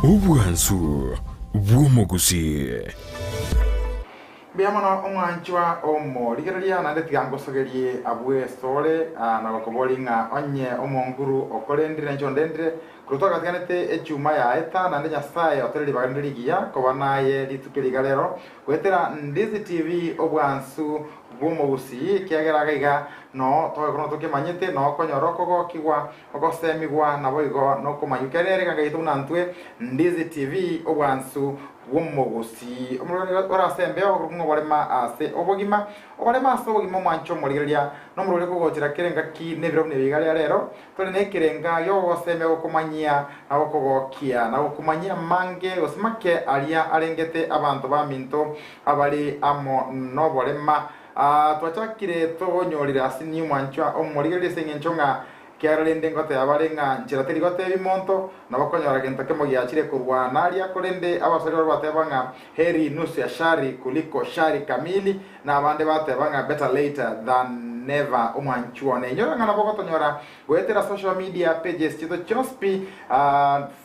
Obwansu bw'omogusii. Mbuya mono omwanchwa omorigereria, naende tiga ngosogerie abwo esore na gokoboria ng'a onye omonguru okorendire inche ondendire, korwa twagatiganete echuma yaeta, naende Nyasae otore ribaga rinde rigiya koba naye rituko eri iga rero, goetera Ndizi TV obwansu bw'omogusii, ekiagera iga iga noo togekorwa tokemanyete, noo okonyora okogokigwa, ogosemigwa, naboigo nokomanywa. Ekiagera nere eganga yaito buna ntwe Ndizi TV obwansu bw'omogusii. Omorwani ore ase embeo okorokwa ng'a oborema ase obogima, oborema ase obogima omwanche omorigereria, nomorwani okogochera kera engaki na ebiro buna ebi iga ria rero, Tore nekerenga gi'ogogosemia gokomanyia na gokogokia, na gokomanyia amange gose make aria arengete abanto baminto abare amo noborema. Twachakire togonyorire ase niomwanchwa omorigereria ase engencho ng'a kiagera rende ngoteba bare ng'a nchera teri gotebia monto, nabo konyora gento kemo giachire korwa naria, korende abaswahili baria bateba ng'a heri nusu ya shari kuliko shari kamili, Na abande bateba ng'a better late than never omwanchwa one. Inyora ng'a nabo ogotonyora goetera social media pages chiaito chionsi pi,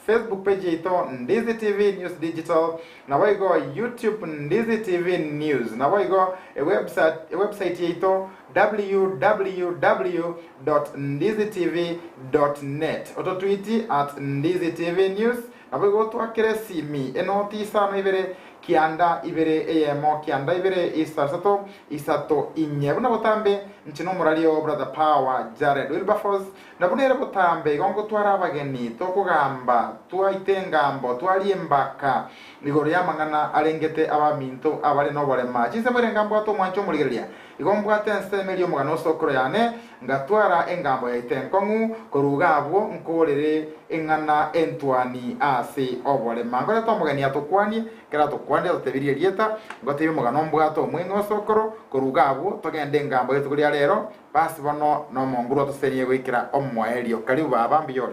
Facebook page yaito Ndizi TV News Digital, naboigo YouTube Ndizi TV News, naboigo ewebsite yaito www.ndizitv.net. Ototwiti at Ndizi TV News, naboigo otwakere esimi enoti isano ibere Kianda ibere eyemo, kianda ibere isato, isato inye. Buna botambe inche nomorari oo Brother Power Jared Wilberforce, na buna ere botambe igo ngotwara abageni, tokogamba, twaite engambo, twarie embaka igoro y'amang'ana arengete abaminto abare noborema. Chinsemo ere ngambwate omwancho omorigereria, igo mbwate ensemo eria omogano osokoro yane, ngatwara engambo yaito enkong'u, korwa iga abwo nkorere eng'ana entwani ase oborema. Nkorete omogeni atokwanie, ekero atokwanire atotebirie erieta, ngotebie omogano ombwate omweng'e osokoro, korwa iga abwo togende engambo y'rituko ria rero, basi bono nomonguru otosenie goikera omoerio. Karibu baba, mbuya ore?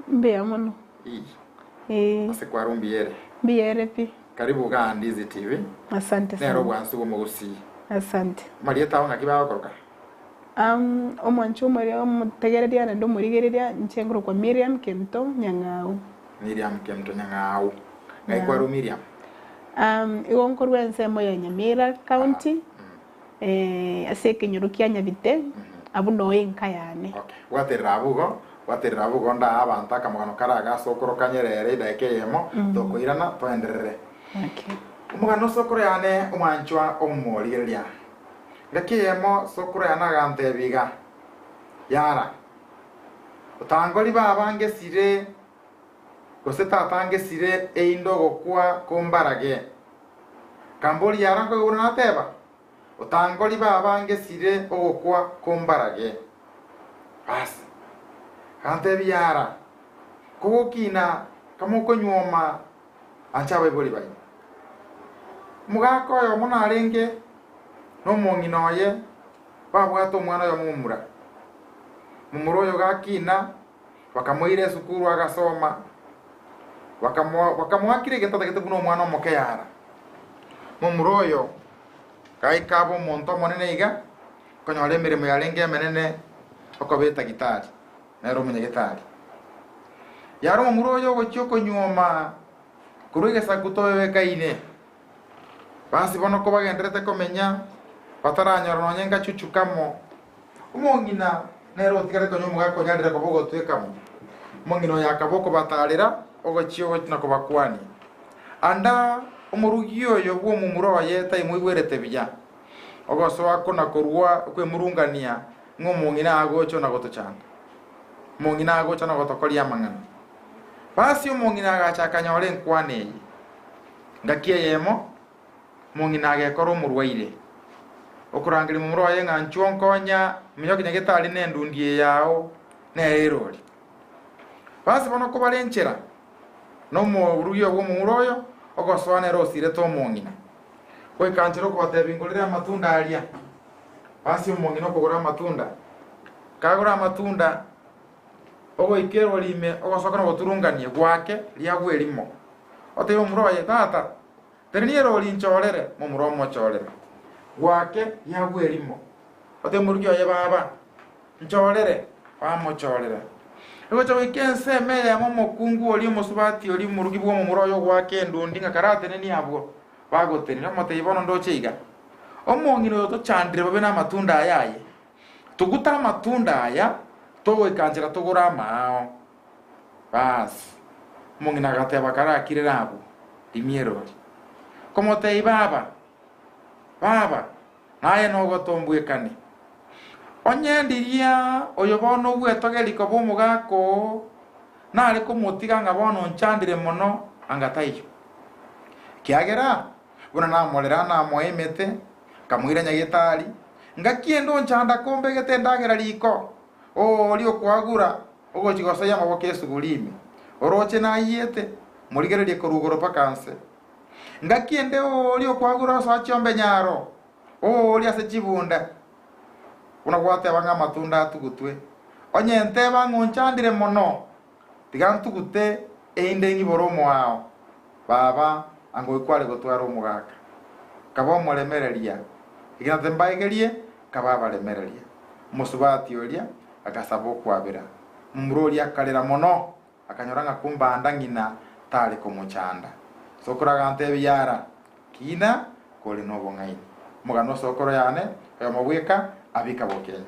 Mbuya mono. Ii. Ee. Ase kwarwa mbuya ere? Mbuya ere pi. Karibu igaa Ndizi TV. Asante sana. Nere obwansu bw'omogusii. Asante. Amarieta ao ng'aki bagokoroka? Omwancho omoria omotegereria naende omorigereria, inche nkorokwa Miriam Kemto Nyang'au. Miriam Kemto Nyang'au. Ng'ai kwarwa Miriam? Igo nkorwa ensemo ya Nyamira County, ase ekenyoro kia Nyabite, abwo noo enka yane. Okay. Bwaterera abwo igo, bwaterera abwo igo ndaa abanto akamogano kare aga ase okoroka nyerere edaika eyemo, tokoirana toenderere. Okay. Omogano osokoro yane omwanchwa omorigereria. Ngaki eyemo sokoro yane agantebia iga, Yara, otangori baba ngesire, gose tata ngesire erinde ogokwa kombarage. Akamboria, Yara, nkoigwa buna nateba? Otangori baba ngesire ogokwa kombarage. Bas, agantebia, Yara, kogokina kamokonyuoma Anche abaibori baino. Omogaka oyomo narenge nomong'ina oye, babwate omwana oyomo momura. Momura oyo gakina, bakamoira esukuru agasoma, bakamoa bakamoa kera egento atagete buna omwana omoke yara. Momura oyo gaika abe omonto omonene iga, okonyora emeremo yarenge emenene, okoba etagitari. Nere omonyagetari. Yare omomura oyo ogochia okonyuoma korwa egesaku toebekaine. Basi bono kobagendererete komenya, bataranyora nonye ngachuchu kamo. Omong'ina nere otigarete konya omogaka onyarire koba ogotwekamo. Omong'ina oyo akaba okobatarera ogochia na kobakwania. Anda omorugi oyo bw'omomura oye taimoigwerete buya, ogosoa kona korwa okwemurungania Ng'a omong'ina agocha na gotochanda, omong'ina agocha na gotokoria amang'ana. Basi omong'ina agacha akanyora enkwana eye. Ngaki eyemo, omong'ina agekora omorwaire, okorangeria momura oye ng'a nchuo nkonya, minyoki nyagetari nendundi eye yao, nere erori. Basi bono kobare enchera, na omorugi bw'omomura oyo ogosoa nere osirete omong'ina. Goika nchera okobatebia ngorere amatunda aria. Ase omong'ina okogora amatunda, kagora amatunda, ogoika erori ime ogosoka na ogoturungania gwake riagwa erimo. Otebia omomura oye, Tata, tenenia erori nchorere, momura omochorera. Gwake riagwa erimo. Otebia omorugi oye, Baba, nchorere, bamochorera. Egocha goika ensemo eyemo omokungu oria omosubati oria omorugi bw'omomura oye ogoaka endundi ng'a karatenenie abwo bagotenena, omotebie bono ndoche iga, Omong'ina oyo tochandire bobe namatunda aya aye. Tugute amatunda aya, togoika nchera togore amaao. Baas, omong'ina agateba karakirere abwo, rimia erori. Komotebia baba, baba, naye nogotombwekane. Onye ndiria oyo bono ogwetogeria koba omogaka oo, nare komotiga ng'a bono onchandire mono, anga taiyo. Ekiagera buna namorera namoa emete, nkamoira nyagetari, ngaki ende onchanda kombegete endagera riko, oria okoagura ogochia gosoyia amaboko esuguri ime, oroche nayiete, morigererie korwa igoro mpaka nse. Ngaki ende oria okoagura osoa chiombe nyaro, oria ase chibunda, buna gwateba ng'a amatunda atugutwe. Onye nteba ng'a onchandire mono, tiga ntugute erinde ng'ibore omoao. Baba, anga oyio kware gotwara omogaka, kaba omoremereria, ekero timbaegerie, kaba abaremereria. Omosubati oria agasaba okwabera. Momura oria akarera mono, akanyora ng'a kumbanda ng'ina tare komochanda. Sokoro agantebia, Yara, kina kore nobong'aini. Omogano o sokoro yane, oyomo bweka, abika bokenyu.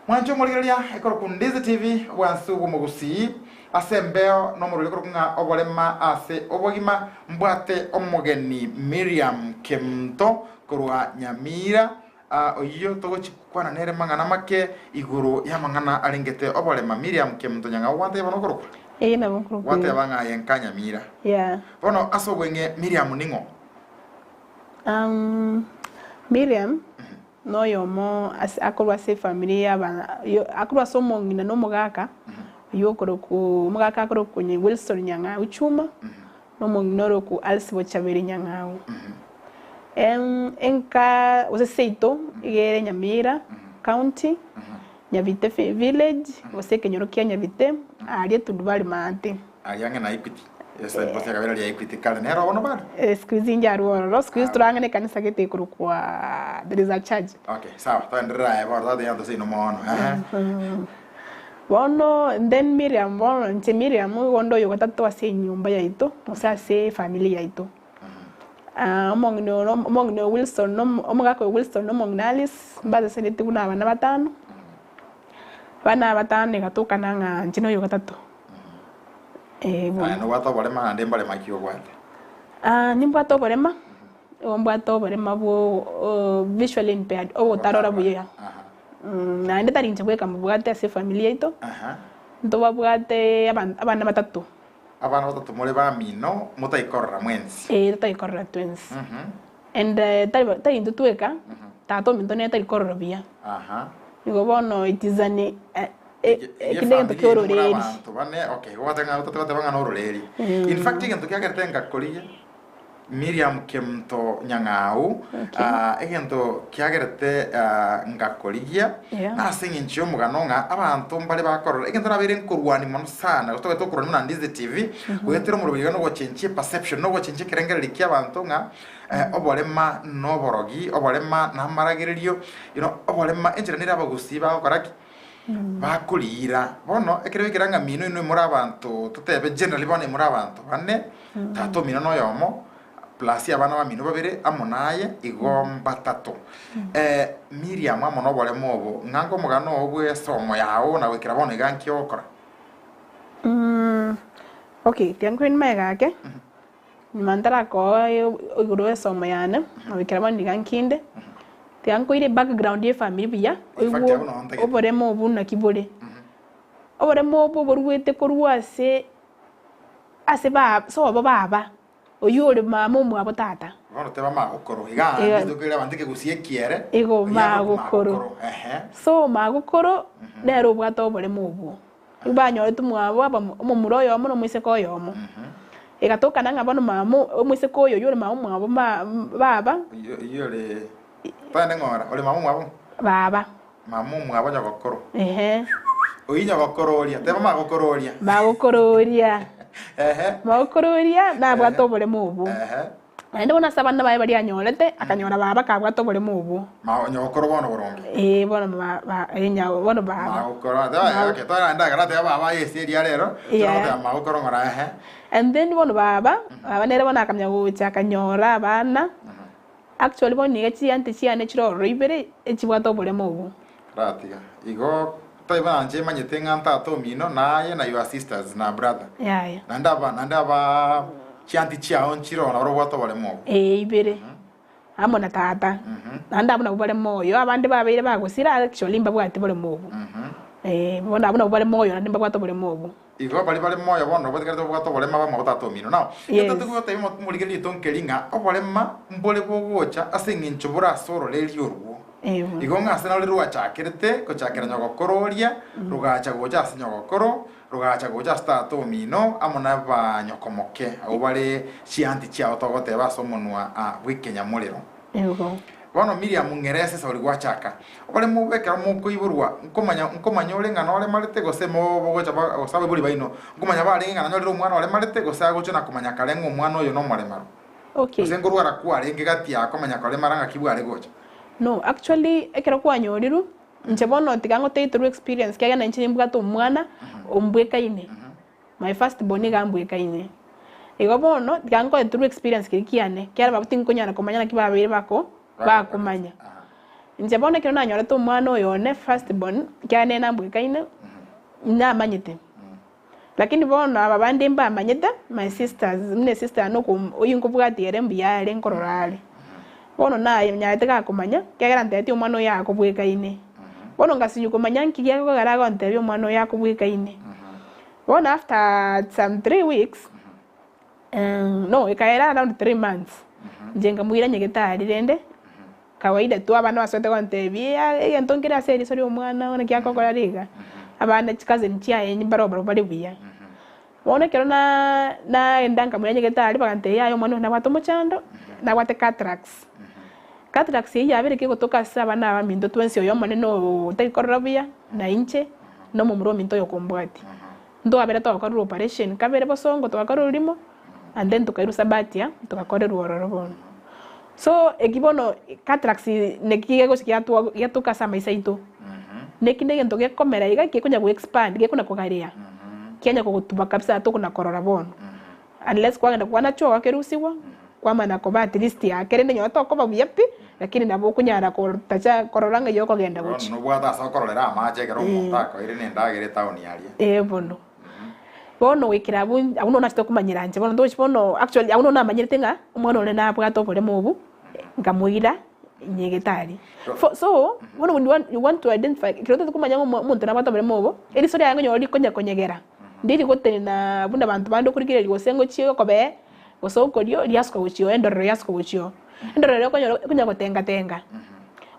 Mwanche omorigereria ekorokwa Ndizi TV, obwansu bw'omogusii, ase embeo nomorweri okorokwa ng'a oborema ase obogima, mbwate omogeni Miriam Kemunto korwa Nyamira, oyio togochi gokwana nere mang'ana make igoro y'amang'ana arengete oborema. Miriam Kemunto Nyang'au gwateba bono okorokwa? Ee nabo nkorokwa igo. Gwateba ng'a aye nka Nyamira. Yeah. Bono ase obweng'e Miriam ning'o? Miriam noyomo ase akorwa ase efamiri y'aba yo akorwa ase omong'ina na omogaka, oywo okorokwa omogaka akorokwa Wilson Nyang'au Chuma, na omong'ina orokwa Alice Bochaberi Nyang'au. Enka gose seito iga ere Nyamira county, Nyabite village, gose ekenyoro kia Nyabite, aria Tundubari maate. Aria ang'e na Equity, ase embosi ya kabere ria Equity kare nero bono bado? Siku hizi inche arwo ororo, siku hizi torang'e ekanisa gete ekorokwa there is a church. Okay, sawa, toenderere aye bono totatiga gento seino mono, ehe. Bono then Miriam bono inche Miriam igo onde oyo gatato ase enyomba yaito gose ase efamiri yaito. Omong'ina oro omong'ina oyo Wilson na omogaka oyo Wilson na omong'ina Alice mbaseseneti buna abana batano, abana aba batano egatokana ng'a inche noyo gatato. Eh, bono. Aye nobwate oborema naende mborema ki obwate? Nimbwate oborema, igo mbwate oborema bwo visually impaired, ogotarora buya. Aha. Naende tari inche bweka mbobwate ase efamiri yaito, Aha. ntobabwate abana batato. Abana batato more bamino, motaikorora mwensi. Ee, totaikorora twensi. And tari tari intwe tweka, tata ominto nere tari korora buya. Aha. Igo bono it is an Eke eki negento efamiri kia eye more ororeri. abanto bane, okay, igo gwateba ng'a toteba ng'a nororeri. In fact egento kiagerete ngakorigia, Miriam Kemunto Nyang'au, egento kiagerete ngakorigia, nase eng'encho y'omogano ng'a abanto mbare bakorora, egento nabeire nkorwania mono sana, gose tobete okorwania buna Ndizi TV, goetera omorweri iga nogochenchia eperception, nogochenchia ekerengererio ki'abanto ng'a oborema noborogi, oborema namaragererio, you know, oborema enchera nere abagusii bagokora ki? Bakoriira. Bono ekero baikera ng'a minwe inwe more abanto, totebe generally bono more abanto bane, tata omino noyomo, plus abana bamino babere amo naye, igo mbatato. Miriam amo noboremo obo, ng'a nkomogano oo bw'esomo yao na goikera bono iga nki ogokora? Okay, tiga nkoirane magega ake, Nyuma ntarakoa igoro y'esomo yane, goikera bono niga nkinde, tiga nkoire ebackground y'efamiri buya, In fact, oigwe abwo noo ntagete. oboremo obwo naki bore. Oboremo obwo boruete korwa ase ase ba sobo baba, oywo ore mama omwabo tata. Bono teba magokoro, iga Iga- rituko erio abanto ekegusii ekiere, Igo oyio akorokwa magokoro. magokoro, ehe. So magokoro, nere obwate oboremo obwo. Banyorete omwabo abamo omomura oyomo na omoiseke oyomo. Egatokana ng'a bono mama omoiseke oyo oyio ore mama omwabo ma baba. Oyio oyio ore togende ng'ora, ore mama omwabo ng'o? Baba. Mama omwabo nyogokoro. Ehe. Oyio nyogokoro oria, teba magokoro oria. Magokoro oria. Ehe. Magokoro oria nabwate oboremo obwo. Ehe. Naende bono ase abana baye baria anyorete, akanyora baba kabwate oboremo obwo. Ma nyogokoro bono boronge. Ee, bono ba ba ee nya bono baba. Magokoro ate okay torande ndagera ateba baba aye ase eria rero, Yeah. toteba magokoro ng'ora ehe. And then bono baba, baba nere bono akamanya gocha akanyora abana, actually bono niga chianti chiane chire ororo ibere, echibwate oboremo obwo. Ratiga. Igo taibo nanche manyete ng'a ntata omino naye na your sisters na brother. Yaya. Naende aba naende aba chianti chiao nchire oo nabo obwate oboremo obwo. Ee ibere, amo na tata, naende abwo nabwo bare moyo, abande babeire bagosira actually mbabwati boremo obwo. Eh, bono abwo nabwo bare moyo naende mbabwate oboremo obwo. Igo baria bare moyo bono batigarete babwate oborema bamwabo tata omino. Nao Yes. intwe togotebia omorigereria oito nkeri ng'a oborema mbore bogocha ase eng'encho bore ase ororeria orwo. Eeh. Igo ng'a ase naro rwachakerete gochakera nyogokoro oria, rogacha gocha ase nyogokoro, rogacha gocha ase tata omino, amo nabanyokomoke, abwo bare chianti chiao togoteba ase omonwa bw'ekenyamorero. Igo. Bono Miriamu ng'ere ase esauri gwachaka, Ore mobe ekero mokoiborwa, nkomanya nkomanya ore ng'a noremarete, gose mogocha ba gose abaibori baino, nkomanya barenge ng'a nanyorire omwana oremarete, gose agocha na komanya kare ng'a omwana oyo nomoremaru. Okay. Gose nkorwara kwarenge gati ya komanya koremara ng'aki bware gocha. No, actually ekero kwanyorirwe, inche bono tiga ngotebie through experience ekiagera nainche nimbwate omwana ombwekaine. My first born iga ambwekaine. Igo bono tiga nkoe through experience keria kiane, ekiagera barabwo tinkonyara komanya naki babeire bako bakomanya. Inche bono ekero nanyorete omwana oyo one first born, ekiagera nere nambwekaine, namanyete. Lakini bono aba bande mbamanyete, my sisters, buna esister yane oko oyio nkobwatia ere mbuya are nkorora are. Bono naye onyarete gakomanya, ekiagera ntebetie omwana oyo akobwekaine. Bono ngasinywa komanya nki gekogera agontebia omwana oyo akobwekaine. Bono after some 3 weeks, no ekaera around 3 months, inche nkamoira nyagetari rende, kawaida tu abana basoete gontebia egento nkere ase eriso ria omwana naki akokora riga, abana chicousin chiaye mbaro barobwo bare buya. Bono ekero na naenda nkamoira nyagetari bagantebia yaya omwana oyo nabwate omochando, nabwate cataracts. Cataracts eyio yabere kegotoka ase abana abaminto twensi oyo omonene otari korora buya, na inche, na omomura ominto oyo okombwatia. Ntwabere togakorerwa operation kabere bosongo togakorerwa rimo, and then tokairwa Sabatia togakorerwa ororo bono. So eki bono cataracts neki gegochi giatwa giatoka ase amaiso aito, neki na egento gekomera iga gekonya go expand gekona kogarea, kianya kogotuba kabisa tokona korora bono. Unless kwagenda kwanachwa ogakerusigwa, kwamana koba at least ake rende nonye tokoba buya pi, lakini nabo okonyara kotacha korora ng'a eywo okogenda Bono gochia. nobwate ase okororera amache ekero omonto akoire na endagera etaoni aria. Ee bono. Bono goikera abwo abwo nonya nachete komanyera inche bono ntochi bono actually abwo nonya namanyerete ng'a omwana one nabwate oboremo obwo, nkamoira nyagetari. Fo so, bono when you want you want to identify ekero otagete komanya ng'a omo omonto nabwate oboremo obo, eriso riaye okonyora rikonya konyegera, ndiri gotenena buna abanto bande okorigereria gose ngochie okobee, gose okorio riasuka gochia oo endorero yasuka gochia oo. Endorero okonyora ekonya gotenga tenga,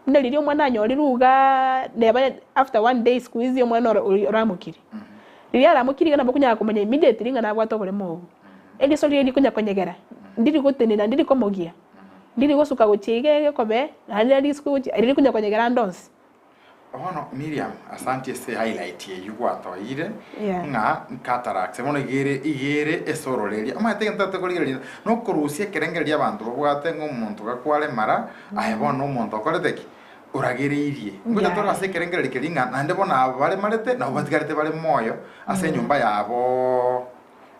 buna riria omwana anyorirwe igaa neba after one day siku hizi omwana oro oramokire. Riria aramokire iga nabo okonyara komanya immediately ng'a nabwate oboremo obwo. Eriso riria rikonya konyegera, ndiri gotenena ndiri komogia, ndiri gosuka gochia iga egekobee, naende risuke gochia riria rikonya konyegera ande onsi. Bono Miriam, asanti ase highlight eyio gwatoeire Yeah. ng'a cataracts bono iga ere iga ere ase ororeria. Omanyete egento totagete korigereria nokorusia ekerengererio abanto babwate ng'a omonto gakwaremara aye bono omonto okorete ki? Oragereirie. Ngocha tore ase ekerengererio keria ng'a naende bono aba baremarete nabo batigarete bare moyo ase enyomba yaboo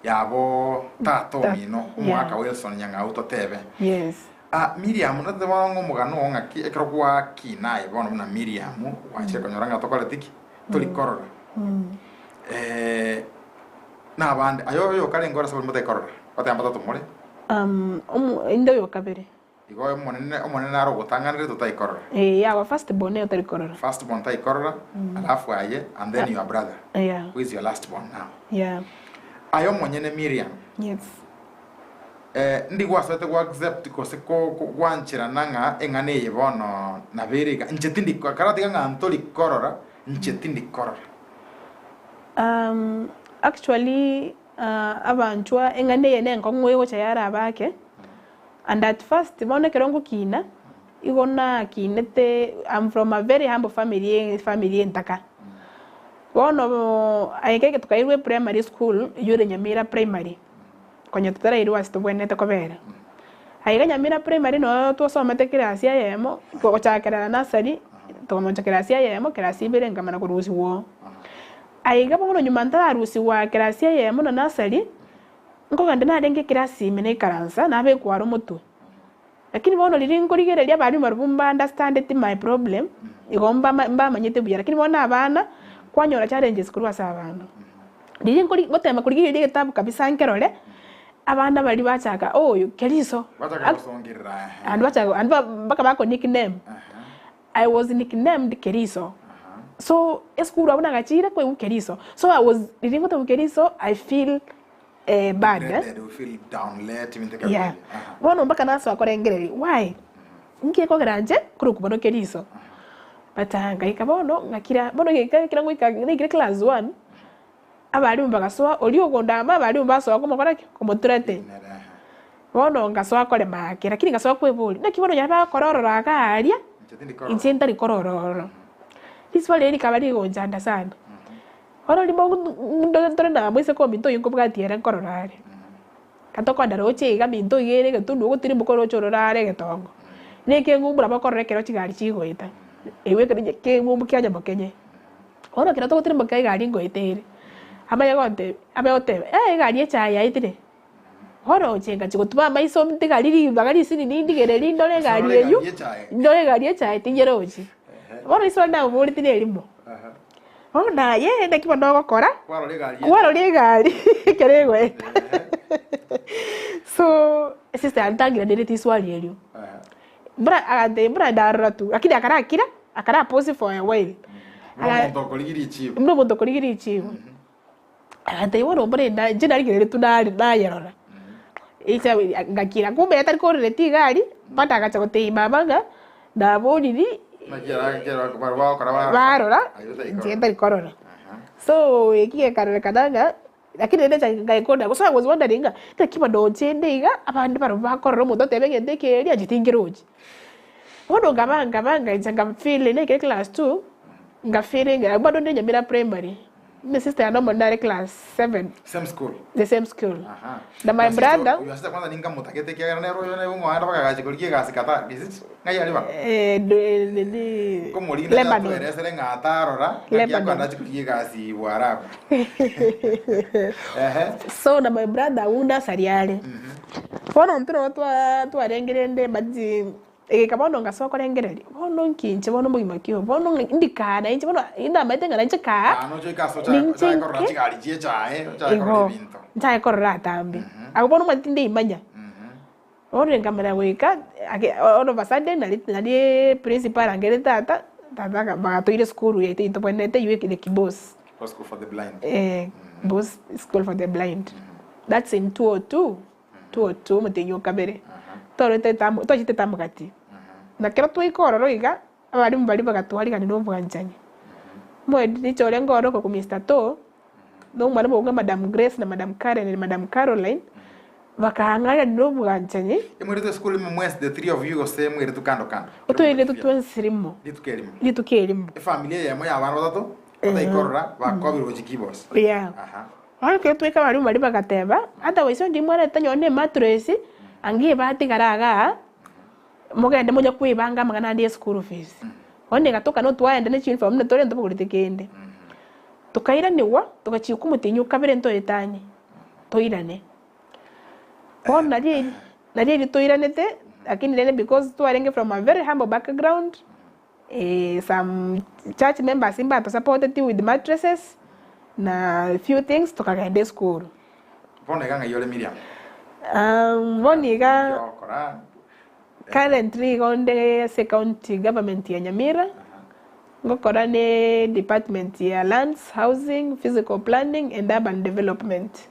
yaboo tata omino omogaka Wilson Nyang'au totebe. Yes. Ah, Miriamu, natete bono ng'a omogano oo ng'aki ekero gwakina aye bono buna Miriamu, gwachire konyora ng'a tokoreti ki? Tori korora. Eh, na abande, aye oyo okarenge ore ase abarimo otari korora, goteba mbatato more? Omo inde oyo okabere. Igo oyo omonene, omonene naro ogotang'anerete otari korora. Eh, our first born nere otari korora. First born tari korora, alafu aye, and then your brother, Yeah. who is your last born now. Yeah. Aye omonyene Miriam, Yes. Eh, ndi gwasoete go accept gose ko ko gwancherana ng'a eng'ana eye bono nabo ere iga, inche tindi karatiga ng'a ntori korora, inche tindi korora. Actually abanchwa eng'ana eye nenkong'u egocha yaraba ake, and at first bono ekero ngokina, igo nakinete am from a very humble family efamily entaka. Bono aye keke tokairwa eprimary school eywo ere Nyamira primary. Konya totarairwa ase tobwenerete kobera. Aiga Nyamira Primary noo twasomete class eyemo, gochakera nursery, tokamocha class eyemo, class ibere nkamana korusiwa oo. Aiga bono nyuma ntararusiwa class eyemo na nursery, nkogenda narenge eclass ime naikaransa, nabekwa aro omotwe. Lakini bono riria nkorigereria abalimu barobwo mba understandeti my problem, igo mbama mbamanyete buya, lakini bono abana, kwanyora challenges korwa ase abana. Riria nkori ngotema korigereria egetabu kabisa nkerore, abana baria bachaka oyo keriso, Bachaka gosongerera ehe. and bachaka and mpaka bako nickname. I was nicknamed Keriso. So esukuru abwo nagachire koigwa Keriso. So I was riria ngotebiwa Keriso I feel eh, bad eh. Degraded, you feel down let ebinto ekero Yeah. biria. Aha. Bono mpaka nasoa korengereria why nki ekogera inche korokwa bono Keriso. But ah, ngaika bono ngakira bono geika ekero ngoika naikire class one, abalimu bagasoa oria ogondama abalimu basoa komokora ki? Komothreaten. Nere, aha. Bono ngasoa korema ake, lakini ngasoa kweboria, naki bono onye bakororora iga aria, Inche tindi korora. inche ntari korora ororo. Riswali eri rikaba rigonchanda sana. Bono rimo ndo ntore na moiseke ominto oyio nkobwatia ere nkorora are. Gatokonda roche iga minto iga ere egetunwa ogotirimboka oroche ororo are egetongo. Na ekeng'umbu nabo okorora ekero chigari chigoeta, ewe ekero keng'umbu kia nyamokenye. Bono ekero togotirimboka egari ngoeta ere, amanye gontebia, amanye goteba, eh egari echae yaetire. Bono inche ngachia gotuba amaiso ntigari ribaga risinini ndigereri ndore Ase egari orore eywo, egari echae. ndore egari echae tinyerochi. Ehe. Bono riswali namoboretie nerimo, Aha. bono naye naki bono ogokora, Kwarora egari echae. kwarora egari ekero egoeta. Ehe. So, sister antangiranere riswali erio. Aha. Buna agantebia buna ndarora tu, lakini akarakira, akara pause for a while. Buna Aga- omonto okorigia richibu. Buna omonto okorigia richibu. Agantebia bono mbore na inche narigereria tu nare nayerora. Inche ngakira kumbe ere tari korereti egari, bado agacha gotebia mama ng'a naboriri Naki era ekero barabwo bagokora barora, barora, aye otari inche korora. ntari korora. Aha. So eki gekarorekana ng'a lakini rende inche nkaikunda so I was wondering ng'a naki bono inche inde iga abande barobwo bakorora omonto oteba egento eke eria inche tinkerochi. Bono nkaba nkaba nkaincha nka feel naikire class two, nka feeling bado nde Nyamira primary. My sister yane omonene are class 7 Same school. the same school. Aha. Na my Your sister- brother Your sister kwanza ninkamotagete ekiagera nere oyo nere ng'oenda mpaka agachi korigia egasi Qatar. Is it? Ng'ai aria ba? eh, do- nini Nkomorina Lebanon. atueresere ng'a atarora ng'aki Lebanon. akoenda achi korigia egasi Bwarabu. Ehe. So na my brother agwo nursery are. Bono intwe nabo twa twarenge rende but Egeka bono ngasoa korengereria, bono nki inche bono omogima ki oyo, bono ng'a indi kaa na inche bono indamaete ng'a nainche kaa, Kaa noche oike ase ocha- ninche ochake korora nke chigari chia echae, ochake korora igo, ebinto. nchake korora atambe. Abwo bono omanyete tindeimanya. Bono nkamanya goika ake all of a sudden nari nariiii principal arangerete tata, tata aka bagatoira esukuru yaito eywo tobwenerete eywo the Kibos. Kibos School for the Blind. Eh, Kibos School for the Blind. That's in 202. 202 omotienyi o kabere, twarwete etamu twachete etamu gati. Na ekero twaika ororo iga, abalimu baria bagatwarigania na obwanchani. Omoediricha orenge ororo korokwa Mister Too, na omwana omokungu Madam Grace na Madam Karen na Madam Caroline, bakang'arania na obwanchani. Emweretwe esukuru ime mwensi the three of you gose mweretwe kando kando? Otweretwe twensi rimo. Rituko erimo. Rituko erimo. Efamiri eyemo ya abana batato, bataikorora, bakobirwe gochia Kibos. Yeah. Aha. Bono ekero twaika abalimu baria bagateba, otherwise onde mwarete nonye na emattress, ange ebatigare igaa, mogende monye koebanga amang'ana ande ya eschool fees. Bono egatoka no twaenda ne chiuniform buna tore ntobogoreti kende. Tokairaniwa, togachikwa omotienyi o kabere ntoetanie, toirane. Bono nario nario erio toiranete, lakini rende because twarenge from a very humble background, Some church members mbatosapoteti with mattresses na few things tokagenda esukuru. Bono iga ng'ai ore Miriam? Bono iga Nki ogokora? currently igo nde ase county government ya Nyamira, ngokora ne department ya lands, housing, physical planning and urban development.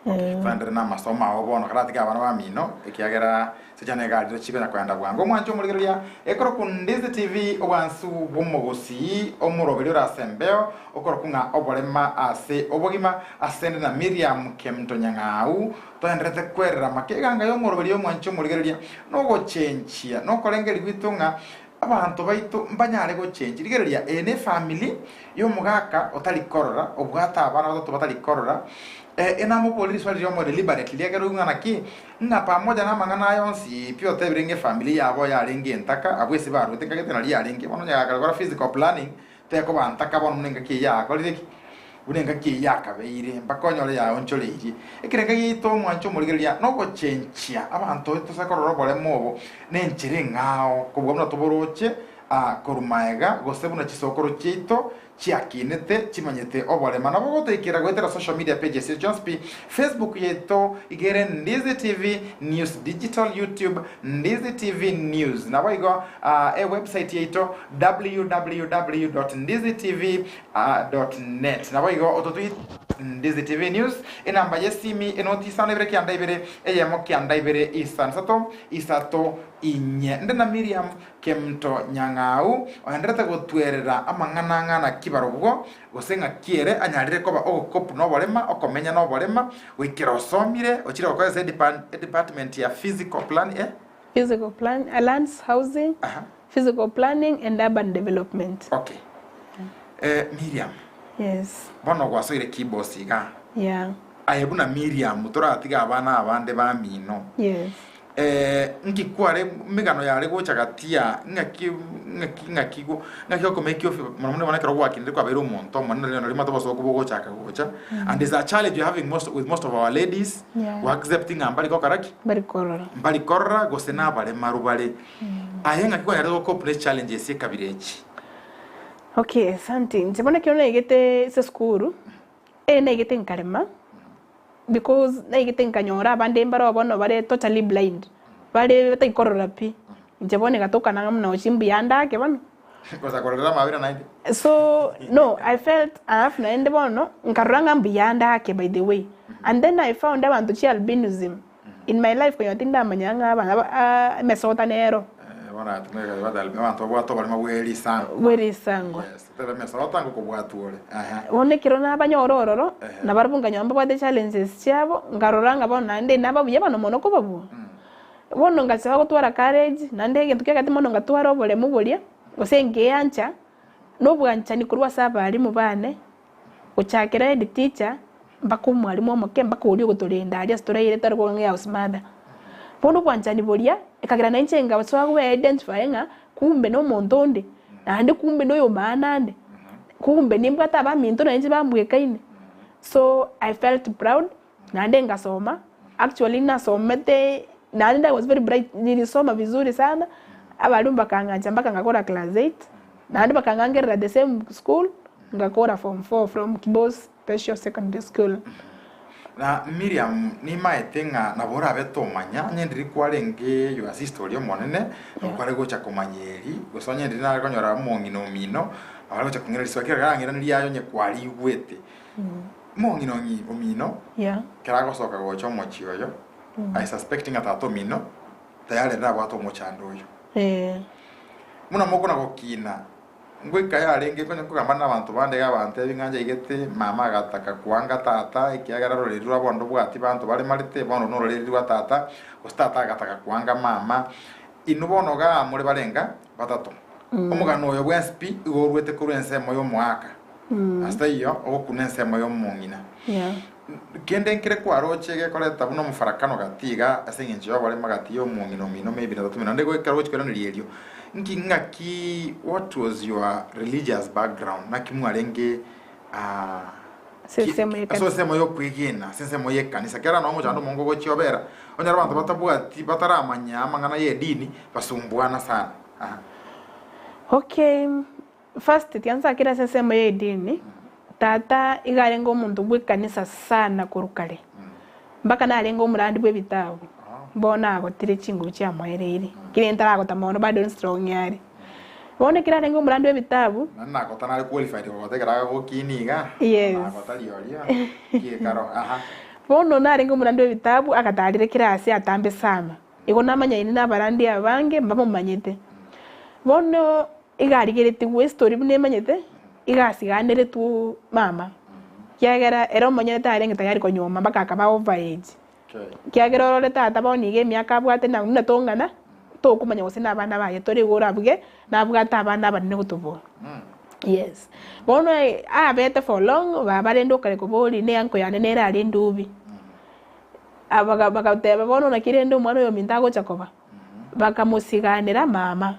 Okay, twaenderere na amasomo ao bono karatige abana bamino ekiagera Sichana egari tochikonya koenda bwango. Omwanche omorigereria ekorokwa Ndizi TV obwansu bw'omogusii omoroberi ore ase embeo okorokwa ng'a oborema ase obogima asende na Miriam Kemunto Nyang'au toenderete kwerera make eganga y'omoroberi omwanche omorigereria nogochenchia nokorengeria gwito ng'a abanto baito mbanyare gochenchia rigereria eye ne efamiri y'omogaka otari korora obwate abana batato batari korora. Eh, enamoborie riswali riomo deliberately ekero oigwe ng'a naki, ng'a pamoja na amang'ana aya onsi pi otebire ng'a efamiri yabo yarenge entaka, abwo ase barwete nkagete nario yarenge, bono onye gakare gokora physical planning, tekoba ntaka bono buna engaki eyio yakorire ki? Buna engaki eyio yakabeire, mpaka onyore yaonchoreirie. Ekerenga giaito omwanche omorigereria nogochenchia abanto tosa korora oboremo obo nenchera eng'ao kobua buna toboroche aa korwa maega gose buna chisokoro chiaito chiakinete chimanyete oborema. Nabo ogotoikera goetera social media pages chiaito chionsi pi, Facebook yaito iga ere Ndizi TV News Digital, YouTube Ndizi TV News. Naboigo aa ewebsite yaito www.ndizitv dot net. Naboigo ototweet Ndizi TV News, enamba yesimi enoti isano ibere kianda ibere eyemo kianda ibere isano isato isato inye. Nde na Miriam Kemto Nyang'au oenderete gotwerera amang'ana ng'a naki barobwo, gose ng'aki ere anyarire koba ogokopu noborema, okomenya noborema, goikera osomire, ochire gokora ase edepartment ya physical plan e. Physical plan, lands, housing, Aha. physical planning and urban development. Okay. Eh, Miriam, Yes. bono gwasoire Kibos iga. Yeah. Aye buna Miriam, toratiga abana abande bamino. Yes. Eh, nki kware megano yare gocha gati ya ng'aki ng'aki ng'aki go ng'aki okomake you feel mono mono bono ekero gwakinire kwabeire omonto omonene nari nari omanyete obosoku bogochaka gocha and is a challenge we having most with most of our ladies Yeah. go accepting ng'a mbari gokora ki? Mbari korora. Mbari korora gose nabaremaru bare. Aye ng'aki kwanyarete go cope ne challenges ekabira echi? Okay, asante. Inche bono ekero naigete ase esukuru, eh naigete nkarema. Because naigete nkanyora abande mbare bono bare totally blind, bare bataikorora pi, inche bono egatoka nang'a buna ochi mbuya ndake bono. Gocha kororera amabera naende. So no I felt alafu naende bono nkarora ng'a mbuya ndake by the way, and then I found abanto chi albinism in my life konya tindamanya ng'a aba aba emesota nero. Eh, bono atumeka bata abanto babwate oboremo bwe risangwa. Bwe risangwa. Yes, tebe emesota ngokobwatwa ore. Ehe. Bono ekero nabanyora ororo, Ehe. nabarabwo nkanyora mbabwate challenges chiabo, nkarora ng'a bono naende nababuya bano mono kobabua. Bono ngachaka gotwara courage, naende egento kia gati mono ngatwara oboremu boria, gose nkeancha, na obwanchani korwa ase abalimu bane, Gochakera head teacher mpaka omwalimu omoke mpaka oria ogotorenda aria ase toraire tari kong'ea house mother. Bono obwanchani boria ekagera na inche ngasoa kobe identify ng'a kumbe na omonto onde naende kumbe na oyomaana ande, kumbe nimbwate abaminto nainche bambwekaine. So I felt proud naende ngasoma, actually nasomete naende I was very bright nilisoma vizuri sana, abalimu bakang'ancha mpaka ngakora class eight, naende bakang'angerera the same school. Ngakora form 4 from Kibos Special Secondary School. Na Miriam nimaete ng'a nabo orabe tomanya, onye ndiri kwarenge your sister oria omonene, nabo kware gocha komanya eri, gose onye ndiri nare konyora omong'ina omino, nabo are gocha kong'ira risuba kera karang'iranerie aye onye kwarigwete. Omong'ina omino, Yeah. ekero agosoka gocha omochie oyo, I suspect ng'a tata omino, tayari nabwate omochando oyo. Eh. Buna mokona gokina, Ngoika yarenge konya kogamba nabanto bande iga abantebi ng'a njaigete mama agataka koanga tata ekiagera roreri rwa bono ndobwati banto baremarete bono nororeri rwa tata gose tata agataka koanga mama inwe bono igaa more barenga batato omogano oyo bwensi pi igo oruete korwa ensemo y'omoaka ase taiyo ogokuna ensemo y'omong'ina Yeah. kende nkere kwaroche gekoreta buna omofarakano gati iga ase eng'encho y'oboremo gati y'omong'ina omino maybe na tata omino naende ekero ogochi koiraneria erio Nki ng'aki what was your religious background naki mwarenge ah, Ase ensemo ki- y'ekanisa. ase ensemo y'okwegena ase ensemo y'ekanisa kera noo omochando omonge ogochia obera onyore abanto batabwati bataramanya amang'ana y'edini basumbuana sana aha. Okay, first tiga nsakere ase ensemo y'edini, tata iga arenge omonto bw'ekanisa sana korwa kare, mpaka narenge omorandi bw'ebitabu, bono agotire chinguru chiamoereire, kere ntaragota mono bado nstrong are. Bono ekero arenge omorandi bw'ebitabu, Nari nagota nare qualified kogota ekero agagokina iga, Yes. nagota riorio, kiekaro aha. Bono narenge omorandi bw'ebitabu agatarire kera ase atambe sana. Igo namanyaine nabarandi abange mbamomanyete. Bono iga arigeretigwe estory buna emanyete, iga asiganeretwe mama, kiagera ere omonyene tarenge tayari konyuoma mpaka akaba over age. Kiagera orore tata bono iga emiaka abwate na buna tong'ana, tokomanya gose na abana baye tore igo orabuge, nabwate abana abanene gotobua. Yes. Bono abete for long, baba rende okare koboria ne uncle yane nere are endubi. Abaga bagateba bono naki rende omwana oyo ominto agocha koba? Bakamosiganera mama.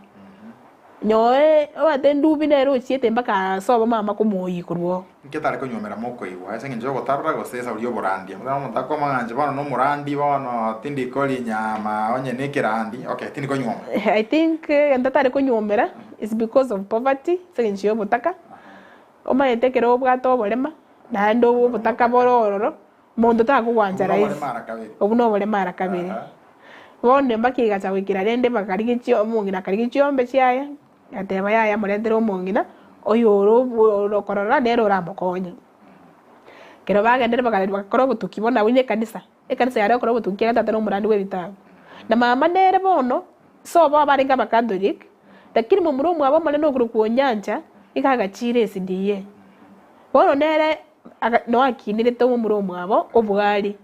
Nyowe omanyete endubi nere ochiete mpaka ase obomama komoyia korwa oo. Inki otare konyuomera mokoigwa ase engencho y'ogotarora gose esauri y'oborandia? Bono omonto akwama ng'a inche bono nomorandi bono tindi koria enyama onye nekerandi, okay tindi konyuoma. I think egento atare konyuomera is because of poverty ase engencho y'obotaka, omanyete ekero obwate oborema naende obotaka bore ororo, monto takogwancha Obwo rahisi, noborema ara kabere. obwo noborema ara kabere. Aha. Bono mpaka egacha goikera rende bakarigia chio omong'ina akarigia chiombe chiaye, Agateba, Yaya, morentere omong'ina oyo ore okorora, nere oramokonye. Ekero bagendire bagakora obotuki bono abwo nekanisa, ekanisa yare gokora obotuki ekiagera tata nomorandi bw'ebitabu. Na mama nere bono, sobo abarenge abakatholik, lakini momura omwabo omonene okorokwa Onyancha, iga agachire SDA. Bono nere aga noo akinerete omomura omwabo obwari.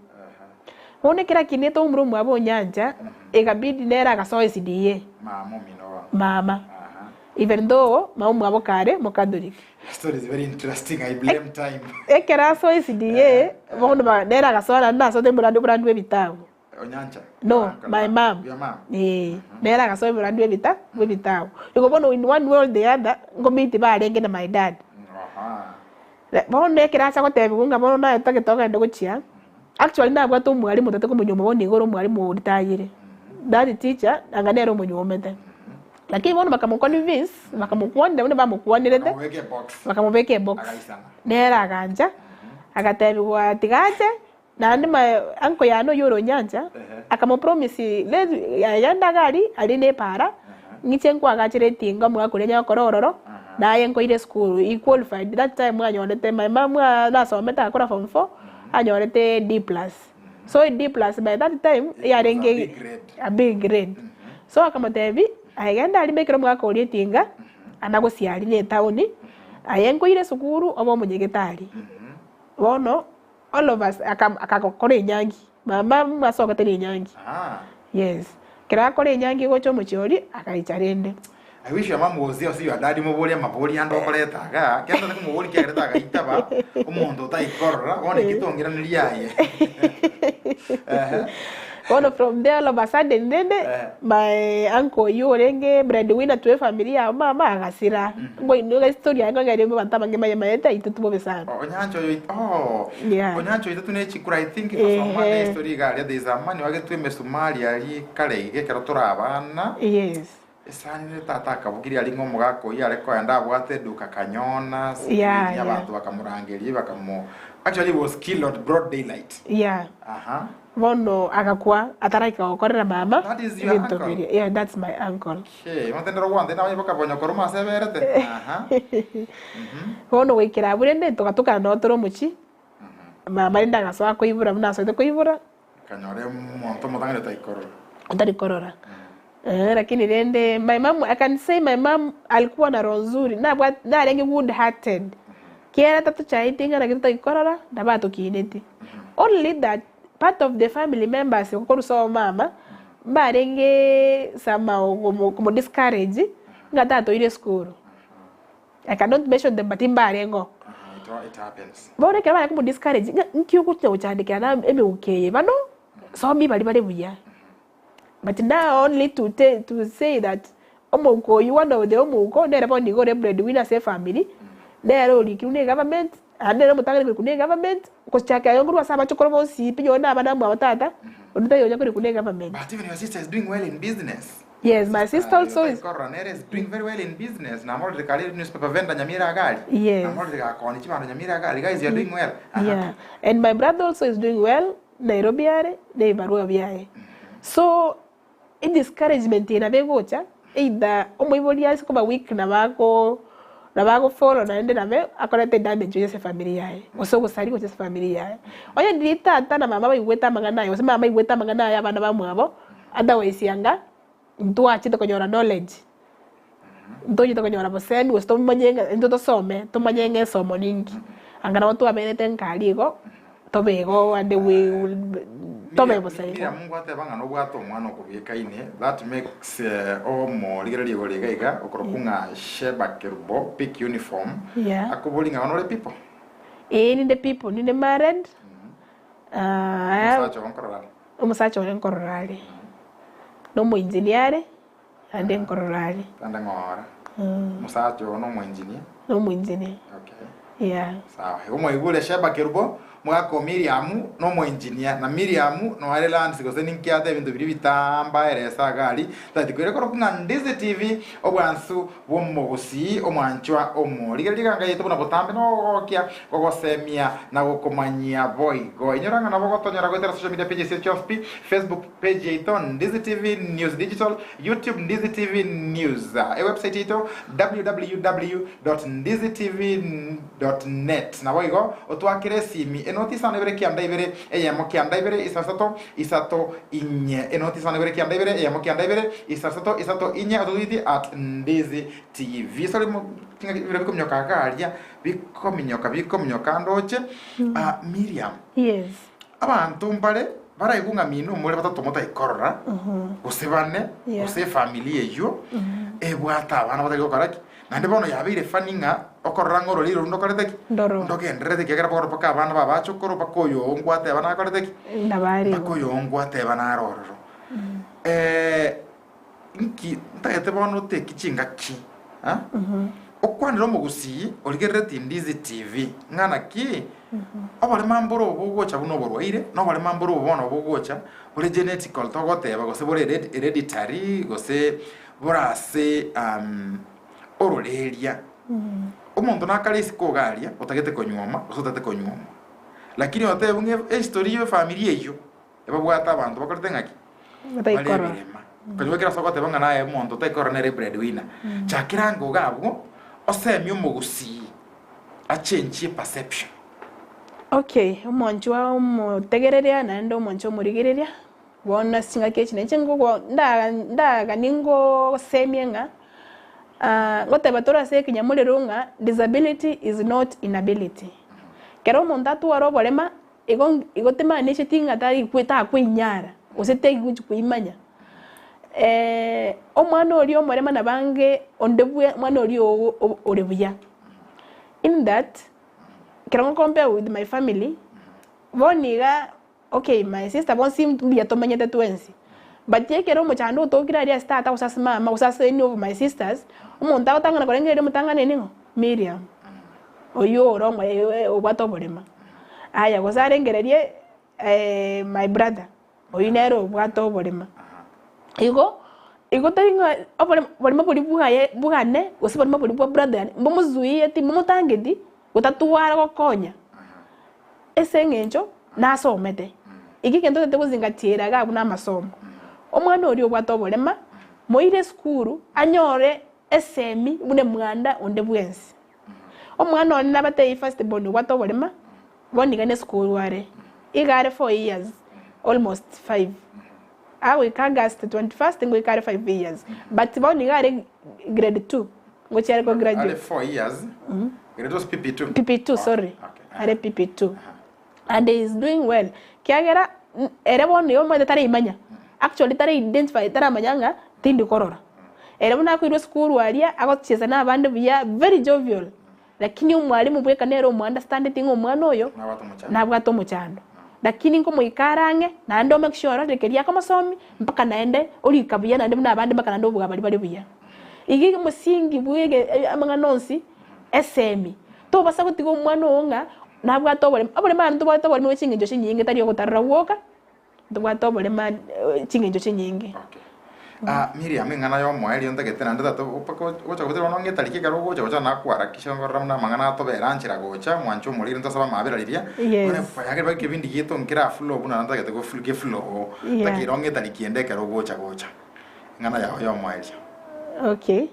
Bono ekero akinete omomura omwabo Onyancha, ekabidi nere agasoa SDA. Mama omino bono. Mama. Aha. Even though mama omwabo kare Mocatholic. Story is very interesting, I blame time. Ekero asoa SDA, bono ba nere agasoa naende nasoete omorandi oborandi bwa ebitabu. Onyancha? No, Your uncle, my mum. Your mum? Eeh, nere agasoa oborandi bwa ebita bwa ebitabu. Igo bono in one way or the other, nkomiti barenge na my dad. Aha. Bono ekero acha gotebiwa ng'a bono naye totagete ogende gochia, actually nabwate omwalimu otagete komonyuoma bono iga ore omwalimu oritayire, that teacher anga nere omonyuomete. Lakini bono bakamoconvince, bakamokwanera buna bamokwanerete, Bakamobeka ebox. bakamobeka ebox. Agaisana. Nere agancha, agatebiwa tiga ache, Naende my uncle yane oyio ore Onyancha akamopromise genda iga aria aria ne epaara ng'iche nkoagachere etinga omogaka oria anyare gokora ororo naye nkoire esukuru he qualified that time anyorete my mum nasomete agakora form four anyorete D plus so D plus by that time yarenge a big grade so akamotebia aye genda aria mbekere omogaka oria etinga anagosiaria na etaoni aye nkoire esukuru obe omonyegetari bono. All of us akagokora enyangi, mama mwasogete na enyangi. Ah. Yes. Ekero akora enyangi gocha omochie oria, agaicha rende. I wish your mom was here ase your daddy moborie amabori ande okoreta igaa, ekero ntari komoboria kiagerete agaitaba, omonto otaikorora, bono eki tong'iraneria aye. Ehe. Bono from there all of a sudden rende, Eh. my uncle oyio orenge breadwinner to efamiri yabo mama agasira. Ngoino history yaye ngoiga ere abanto abange mbayemaete aitwe bobe sana. Oh, Onyancha oyo oh, Yeah. Onyancha oitetwe ne chikura I think twasoma Ehe. ne history iga aria there is a man wagetwe emesumari aria kare iga ekero tore abana Yes. esani nere tata akabugirie aria ng'a omogaka oyio are koenda abwate eduka kanyona Yeah, yeah. abanto bakamorangeria bakamo actually he was killed at broad daylight Yeah. aha Bono agakwa ataraika gokorera mama That is your ebinto uncle? biria. Yeah, that's my uncle. Hey, omotendero gwante nabanye bakabonya korwa ase eberete aha Bono goikera abwo rende togatukana noo tore omochie, mama rende agasoa koibora buna asoete koibora, Kanyore omonto omotang'ani otaikorora. otari korora. Eh, lakini rende my mum, I can say my mum alikuwa na roho nzuri, nabwate narenge good hearted, kiagera tatochaeti ng'a naki totari korora, nabo atokineti. Only that part of the family members korwa sobo mama, mbarenge somehow komo komo discourage ng'a tatoira esukuru. I cannot mention them but mbarenge oo. It, it happens. Bono ekero bare komo discourage ng'a nki ogochia gochandekera na emeuko eye bano, somi baria bare buya. But now only to tell to say that omouko oyio one of the omouko nere bono nigo ore bread winner ase efamiri, nere orikirwe na egovernment, naende nere omotang'ani korikwa na egovernment, gochakera igo korwa ase abachokoro bonsi pi nonye na abana mwabo tata, onde taiyo onya korikwa na egovernment. But even your sister is doing well in business. Yes, my sister also is. Korora nere is doing very well in business. Namorire kare newspaper vendor Nyamira agari. Yes. Namorire gakoni chibando Nyamira agari. Guys, you are doing well. Aha. Yeah, and my brother also is doing well, Nairobi are, na ebibarua biaye. So, ediscouragement eye nabo egocha, either omoibori ase koba weak nabo ako nabo agofollow naende nabe akorete edamage gocha ase efamiri yaye, gose ogosaria gocha ase efamiri yaye. Onye riria tata na mama baigwete amang'ana aya gose mama aigwete amang'ana aya abana bamwabo, otherwise anga ntwachete konyora knowledge, ntochete konyora bosemi gose tomanye ng'a intwe tosome tomanye ng'a esomo ninki, anga nabo twaberete nkaria igo, tobe igo ande we Me, Tobe bosa igo. Miriam ngwateba ng'a nobwate omwana okobwekaine, that makes omorigereria igoro iga iga okorokwa ng'a Sheba Kerubo, pick uniform, Yeah. akobori ng'a bono ore people? Ee ninde people, ninde married, I have Omosacha oo nkorora are? omosacha one nkorora are, na omoengineer are, naende nkorora are. Naende ng'ora. Omosacha oo na omoengineer? Na omoengineer. Okay. Yeah. Sawa. Igo mwaigure Sheba Kerubo, omogaka o Miriamu, na omoengineer, na Miriamu noare lands gose ninki ate ebinto biria bitamba ere ase agari, tati koira korokwa ng'a Ndizi TV, obwansu bw'omogusii omwanchwa omorigereria eganga yaito buna botambe na ogogokia, gogosemia na gokomanyia boigo. Inyora ng'a nabo gotonyora goetera social media pages chiaito chionsi pi, Facebook page yaito Ndizi TV News Digital, YouTube Ndizi TV News, ewebsite yaito www.ndizitv.net. Naboigo otwakere esimi enoti isano ibere kianda ibere eyemo kianda ibere isasato isato inye enoti isano ibere kianda ibere eyemo kianda ibere isasato isato inye ototwiti at Ndizi TV. Sorry mo chingaki bire bikominyoka iga aria bikominyoka bikominyoka ndoche ah, Miriam Yes. Abanto mbare baraigwe ng'a mino more batato motaikorora, gose bane, Yeah. gose efamiri eyio ebwate abana batari gokora ki? Naende bono yabeire funny ng'a okorora ng'a ororeri orwo ndokorete ki? Ndoro. Ndogendererete ekiagera bono mpaka abana babachokoro mpaka oyo oo ngwateba nakorete ki? Nabare Mpaka igo. oyo oo ngwateba naro ororo. Inki ntagete bono oteki chingaki ah? Okwanere omogusii origerereti Ndizi TV ng'a naki oborema mbore obo bogocha buna oborwaire na oborema mbore obo bono bogocha bore genetical togoteba gose bore hereditary gose bore ase ororeria. Omonto nakare isiko iga aria otagete konyuoma gose otagete konyuomwa lakini otebe ng'a ehistory ya efamiri eyio Ebabwate abanto bakorete ng'aki? Bare Bataikorora. ebirema. Konya ekero ase ogoteba ng'a naye omonto otaikorora nere bread winner. Chakera ango iga abwo, osemie omogusii achenchie perception. Okay, omonchwa omotegereria naende omonchwa omorigereria, bono ase chingaki echi nainche ngogo nda ndaganie ngosemie ng'a ngoteba tore ase ekenyamorero ng'a disability is not inability. Ekero omonto atware oborema, Igo igo timaanecheti ng'a tari kwe takwenyara, gose taigochi koimanya. Omwana oria omorema nabange onde bwe omwana oria oo o- ore buya. In that, ekero ngo compare with my family, bono iga okay my sister bonsi mbuya tomenyete twensi, but ekero omochando otokire aria ase tata gose ase mama gose ase any of my sisters, omonto agotang'ana korengereria omotang'ani ning'o? Miriam. Oyio ore omoyo obwate oborema. Aya gose arengererie my brother, oyio nere obwate oborema. Igo, igo tari ng'a oborema borema boria bwaye bwane gose borema boria bwa brother yane mbomozuieti mbomotangeti gotatwara gokonya ase eng'encho nasomete. Eki egento totagete gozingatia iga abwo na amasomo. Omwana oria obwate oborema, moire esukuru anyore esemi buna mwanda onde bwensi. Omwana one nabatebie first born obwate oborema, bono iga nesukuru are, iga are 4 years almost 5, agoika August 21st ngoika are 5 years, but bono iga are grade 2 ngochia are ko Are graduate. 4 years. It was PP2. PP2 sorry, Okay. are PP2 and he is doing well kiagera ere bono iga omanyete tareimanya actually tare identify taramanya ng'a tindi korora. Ere buna akoirwa esukuru aria agochiesa na abande buya very jovial lakini omwalimu bweka nere omo understandeti ng'a omwana oyo Nabwate omochando. nabwate omochando. Lakini nkomoika are ang'e naende o make sure ororire keria akomosomi mpaka naende orika buya naende buna abande mpaka naende obuga baria bare buya. Iga omosingi bwa ege amang'ana onsi esemi, tobasa gotiga omwana oo ng'a nabwate oboremo, oboremo aye ntobwate oboremo bwe ching'encho chinyinge tari ogotarora gwoka, ntobwate oborema ching'encho chinyinge. Okay. Ah, Miriam eng'ana ya omoerio ntagete naende tata mpaka ogocha goteba bono ng'e etariki ekero ogocha gocha nakwarakisha nkorora buna amang'ana atobera anchera gocha mwanche omoriri ntasaba amabera riria Yes. bono yagera baka ebindi gieto nkera flow buna ntagete go ge flow Yeah. takeire ong'e etariki ende ekero ogocha gocha eng'ana yao ya omoerio. Okay.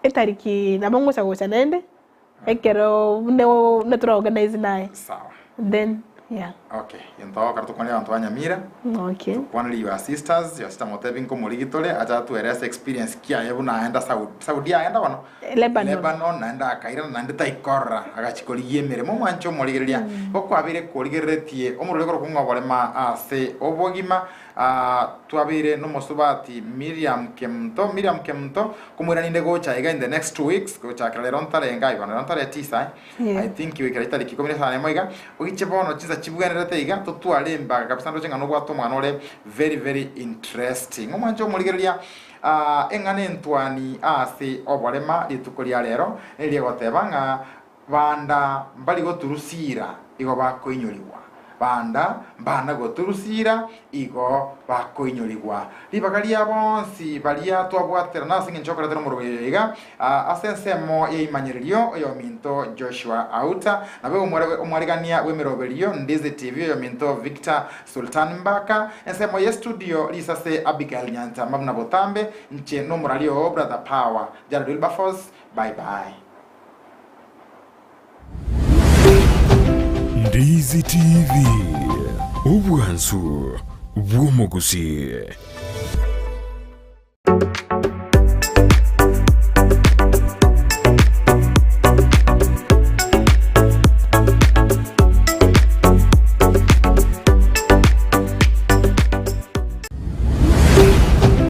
Etariki nabo ngocha gocha naende, ekero buna buna tora organize naye. Sawa. Then yeah. Okay, gento ogokora tokwanere abanto ba Nyamira, Okay. tokwanere your sisters, your sister motebi nkomorigi tore, ache atuerese experience ki aye buna aenda Saudi, Saudi aenda bono? Lebanon. Lebanon, naende akairana naende taikorora, agachia korigia emeremo omwanche omorigereria, igo kwabeire korigereretie omorweri korokwa ng'a oborema ase obogima, Aa, twabeire nomosubati Miriam Kemunto, Miriam Kemunto, komoira ninde gocha iga in the next 2 weeks, gochakera rero ntarenga aye bono, rero ntare tisa eh, Yeah. I think goikera chitariki ikomi na isano na emo iga, oiche bono chinsa chibwenerete iga, totware embaga kabisa ndoche ng'a nobwate omwana ore very very interesting. Omwanche omorigereria, aa, eng'ana entwani ase oborema rituko ria rero, neri egoteba ng'a Banda mbari goturusira, igo bakoinyorigwa, banda mbana goturusira, igo bakoinyorigwa. Ribaga ria bonsi baria twabwaterana ase engencho y'okoretera omorweri oyo iga, ase ensemo y'eimanyererio, oyominto Joshua Auta, naboigo omwarigania bw'emeroberio Ndizi TV, oyominto Victor Sultan Mbaka, ensemo y'estudio Risase Abigail Nyanchama buna botambe, inche nomorari oo Brother Power Jared Wilberforce, bye bye. Ndizi TV, obwansu bw'omogusii.